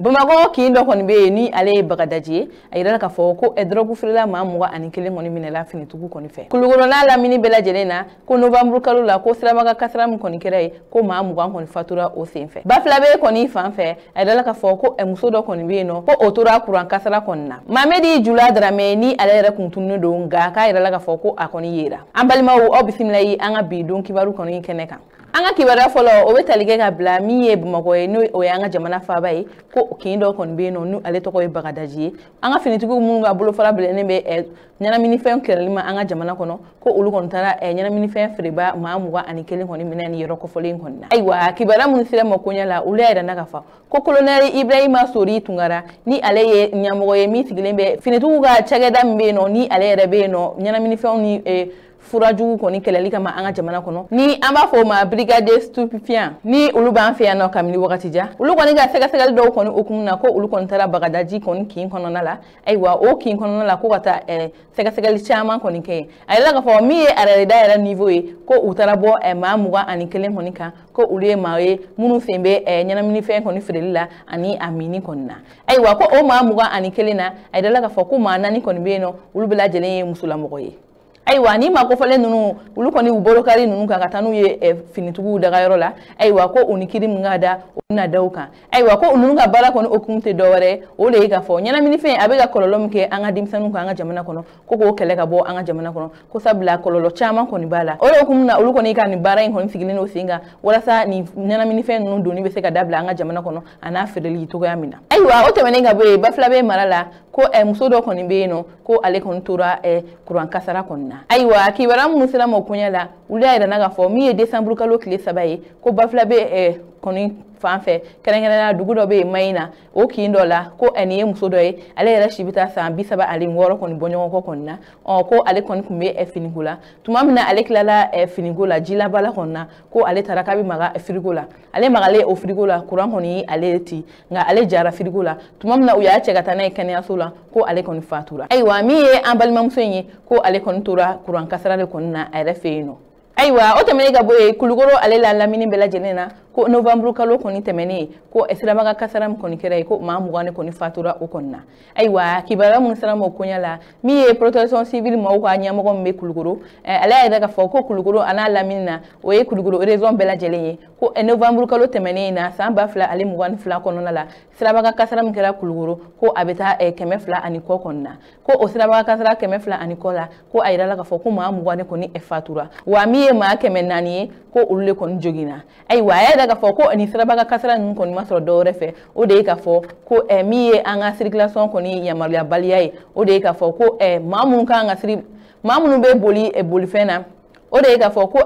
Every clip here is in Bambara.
Bamakɔ kin dɔ kɔni bɛ yen ni ale ye Bagadaji ye, a yirala k'a fɔ ko drogue feerela maa 21 kɔni minɛla finitigiw kɔni fɛ. Kulukoro n'a lamini bɛɛ lajɛlen na, ko novembre kalo la, ko sirabaga kasara min kɔni kɛra yen, ko maa 20 kɔni fatura o sen fɛ. Bafilabe kɔni fan fɛ, a yirala k'a fɔ ko muso dɔ kɔni bɛ yen nɔ, ko o tora kuran kasara kɔni na. Mamedi Jula Darame ni ale yɛrɛ kun tununnen don, nka k'a yirala k'a fɔ ko a kɔni yera. An balimaw, aw bisimila ye an ka bi don kibaru kɔni kɛnɛ kan. An ka kibaruya fɔlɔ, o bɛ tali kɛ ka bila min ye Bamakɔ ye, n'o o ye an ka jamana faaba ye, ko kin dɔ kɔni bɛ yen nɔ, n'o ale tɔgɔ ye Bagadaji ye. An ka finitigiw minnu ka bolofara bilennen bɛ ɲɛnaminifɛn kɛlɛli ma an ka jamana kɔnɔ, ko olu kɔni taara ɲɛnaminifɛn feereba maa 21 kɔni minɛ ni yɔrɔ kɔfɔlen kɔni na. Ayiwa, kibaruya minnu sera ma koɲɛ la, olu y'a yira n na k'a fɔ ko colonel Ibrahima Sori Tunkara, ni ale ye ɲɛmɔgɔ ye min sigilen bɛ finitigiw ka cakɛda min bɛ yen nɔ, ni ale yɛrɛ bɛ yen nɔ ɲɛnaminifɛnw ni furajugu kɔni kɛlɛli kama an ka jamana kɔnɔ, ni an b'a fɔ o ma brigade stupéfiant, ni olu b'an fɛ yan nɔ kabini wagati jan, olu kɔni ka sɛgɛsɛgɛli dɔw kɔni hukumu na, ko olu kɔni taara Bagadaji kɔni kin kɔnɔna la. Ayiwa, o kin kɔnɔna la, ko ka taa sɛgɛsɛgɛli caman kɔni kɛ yen. A yirala k'a fɔ min ye arareda yɛrɛ niveau ye, ko u taara bɔ maa 21 kɔni kan, ko olu ye maa ye minnu sen bɛ ɲɛnaminifɛn kɔni feereli la ani a minni kɔni na. Ayiwa, ko o maa 21 na, a yirala k'a fɔ ko maa 4 kɔni bɛ yen nɔ, olu bɛɛ lajɛlen ye musolamɔgɔ ye. Ayiwa, ni maa kofɔlen ninnu, olu kɔni u bolokari ninnu kan ka taa n'u ye finitigiw dagayɔrɔ la. Ayiwa, ko u ni kiiri min ka da, u bɛna da u kan. Ayiwa, ko ninnu ka baara kɔni hukumu tɛ dɔwɛrɛ, o de ye k'a fɔ ɲɛnaminifɛn a bɛ ka kɔlɔlɔ min kɛ an ka denmisɛnninw kan an ka jamana kɔnɔ, ko k'o kɛlɛ ka bɔ an ka jamana kɔnɔ, ko sabula kɔlɔlɔ caman kɔni b'a la. O de hukumu na, olu kɔni ka nin baara in kɔni sigilen don sen kan, walasa nin ɲɛnaminifɛn ninnu donni bɛ se ka dabila an ka jamana kɔnɔ a n'a feereli cogoya min na. Ayiwa, o tɛmɛnen ka bɔ yen, Bafilabe mara la, ko muso dɔ kɔni bɛ yen nɔ, ko ale kɔni tora kuran kasara kɔni na. Ayiwa, kibaruya minnu sera ma koɲɛ la, olu y'a yira n na k'a fɔ min ye décembre kalo tile 3 ye, ko Bafilabe kɔni fan fɛ, kɛrɛnkɛrɛnnenya dugu dɔ bɛ yen Mayina, o kin dɔ la, ko nin ye muso dɔ ye, ale yɛrɛ si bɛ taa san 36 kɔni bɔ ɲɔgɔn kɔ kɔni na. Ko ale kɔni tun bɛ finiko la. Tuma min na ale tilala finiko la, jilabala kɔni na, ko ale taara k'a bɛ maga firigo la. Ale magalen o firigo la, kuran kɔni ye ale ci, nka ale jara firigo la. Tuma min na u y'a cɛ ka taa n'a ye kɛnɛyaso la, ko ale kɔni fatura. Ayiwa, min ye an balimamuso in ye, ko ale kɔni tora kuran kasara de kɔni na a yɛrɛ fɛ yen nɔ. Ayiwa, o tɛmɛnen ka bɔ yen, Kulukoro ale la lamini bɛɛ lajɛlen na, ko novembre kalo kɔni tɛmɛnen, ko sirabaga kasara min kɔni kɛra yen, ko maa 20 de kɔni fatura o kɔni na. Ayiwa, kibaruya minnu sera ma o koɲɛ la, min ye protection civile maaw ka ɲɛmɔgɔ min bɛ Kulukoro, ale y'a yira k'a fɔ ko Kulukoro a n'a lamini na, o ye Kulukoro région bɛɛ lajɛlen ye, ko novembre kalo tɛmɛnen na san 2022 kɔnɔna la, sirabaga kasara min kɛra Kulukoro, ko a bɛ taa 200 ani kɔ kɔni na. Ko o sirabaga kasara 200 ani kɔ la, ko a yirala k'a fɔ ko maa 20 de kɔni fatura, wa min ye maa 400 ye, ko olu de kɔni joginna. Ayiwa, a y'a yira k'a fɔ ko nin sirabaga kasara ninnu kɔni ma sɔrɔ dɔwɛrɛ fɛ, o de ye k'a fɔ ko min ye an ka circulation kɔni yamaruyabaliya ye, o de ye k'a fɔ ko maa minnu kan ka maa minnu bɛ boli bolifɛn na, o de ye k'a fɔ ko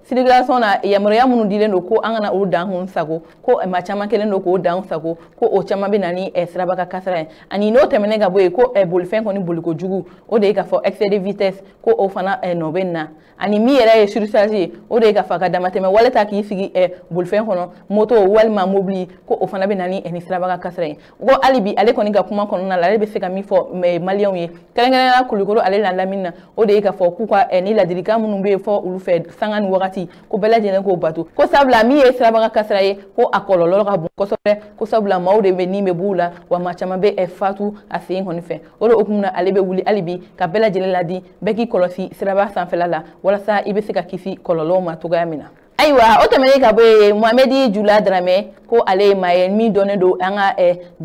circulation na yamaruya minnu dilen don, ko an kana olu dan kun sago, ko maa caman kɛlen don k'o dan sago, ko o caman bɛ na ni sirabaga kasara ye. Ani n'o tɛmɛnen ka bɔ yen, ko bolifɛn kɔni boliko jugu, o de ye k'a fɔ excès de vitesse, ko o fana nɔ bɛ nin na. Ani min yɛrɛ ye surcharge ye, o de ye k'a fɔ a ka damatɛmɛ wale ta k'i sigi bolifɛn kɔnɔ, moto walima mobili, ko o fana bɛ na ni sirabaga kasara ye. Ko hali bi ale kɔni ka kuma kɔnɔna la, ale bɛ se ka min fɔ maliyɛnw ye, kɛrɛnkɛrɛnnenya la Kulukoro ale la lamini na, o de ye k'a fɔ k'u ka ni ladilikan minnu bɛ yen fɔ olu fɛ sanga ni wagati, ko bɛɛ lajɛlen k'o bato, ko sabula min ye sirabaga kasara ye, ko a kɔlɔlɔ ka bon kosɛbɛ, ko sabula maaw de bɛ ni bɛ b'u la, wa maa caman bɛ fatu a sen kɔni fɛ. O de hukumu na, ale bɛ wuli hali bi ka bɛɛ lajɛlen ladi, bɛɛ k'i kɔlɔsi siraba sanfɛla la, walasa i bɛ se ka kisi kɔlɔlɔw ma cogoya min na. Ayiwa, o tɛmɛnen ka bɔ yen, Mohamedi Jula Darame, ko ale ye maa ye min dɔnnen don an ka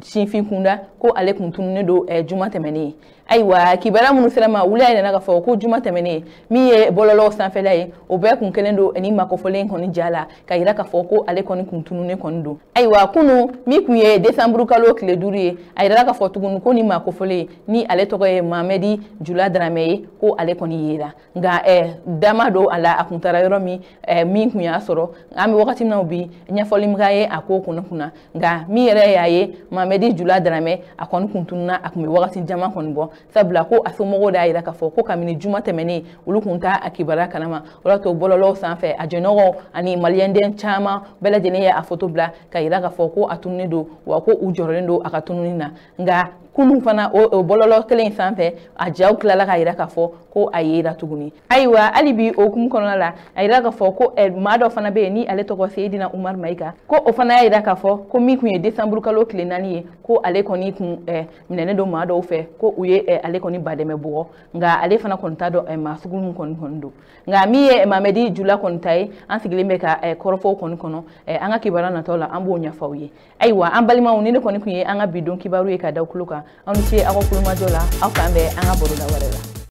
sinfin kunda, ko ale kun tununnen don juma tɛmɛnen. Ayiwa, kibaruya minnu sera ma, olu y'a yira k'a fɔ ko juma tɛmɛnen, min ye bɔlɔlɔw sanfɛla ye, o bɛɛ kun kɛlen don ni makɔfɔlen kɔni ja la, ka yira k'a fɔ ko ale kɔni kun tununnen kɔni don. Ayiwa, kunu min kun ye décembre kalo tile 5 ye, a yirala k'a fɔ tuguni ko ni makɔfɔlen ni ale tɔgɔ ye Mohamedi Jula Darame ye, ko ale kɔni yera, nka dama don a la, a kun taara yɔrɔ min, min kun y'a sɔrɔ an bɛ wagati min na bi, ɲɛfɔli min k'a ye a ko kunna. Nka min yɛrɛ y'a ye, Mohamedi Jula Darame, a kɔni kun tununna, a kun bɛ wagati caman kɔni bɔ, sabula ko a somɔgɔw de y'a yira k'a fɔ ko kabini juma tɛmɛnen, olu kun t'a a kibaruya kalama. O de y'a to bɔlɔlɔw sanfɛ, a jɛɲɔgɔnw ani maliyɛnden caman bɛɛ lajɛlen ye a foto bila ka yira k'a fɔ ko a tununnen don, wa ko u jɔrɔlen don a ka tununi na. Nka Kunun fana o bɔlɔlɔ kelen in sanfɛ, a jaw tilala k'a yira k'a fɔ ko a yera tuguni. Ayiwa, hali bi o hukumu kɔnɔna la, a yira k'a fɔ ko maa dɔ fana bɛ yen ni ale tɔgɔ Seyidina Umar Mayiga, ko o fana y'a yira k'a fɔ ko min kun ye décembre kalo tile 4 ye, ko ale kɔni kun minɛnen don maa dɔw fɛ, ko u ye ale kɔni badɛmɛ bugɔ, nka ale fana kɔni t'a dɔn maa sugu min kɔni don. Nka min ye Mamadi Jula kɔni ta ye, an sigilen bɛ ka kɔrɔfɔw kɔni kɔnɔ, an ka kibaruya nataw la an b'o ɲɛfɔ aw ye. Ayiwa, an balimaw, ni ne kɔni kun ye an ka bi don kibaru ye ka da tulo kan, aw ni ce aw ka kulomajɔ la, aw k'an bɛn an ka baroda wɛrɛ la.